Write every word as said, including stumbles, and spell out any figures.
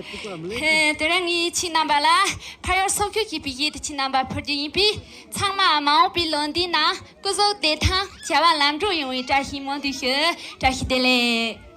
དེ་རིང་ངས་ཁྱེད་རྣམ་པ་ལ་ཕ་ཡུལ་སོག་ཁུལ་གྱི་སྤུ་གུ་དེ་ཁྱེད་རྣམ་པར་ཕུལ་རྒྱུ་ཡིན་པས། ཚང་མ་མ་འོངས་པའི་ལོ་འདིའི་ནང་སྐུ་གཟུགས་བདེ་ཐང་བྱ་བ་ལམ་འགྲོ་ཡོང་བའི་བཀྲ་ཤིས་སྨོན་འདུན་ཞུ། བཀྲ་ཤིས་བདེ་ལེགས།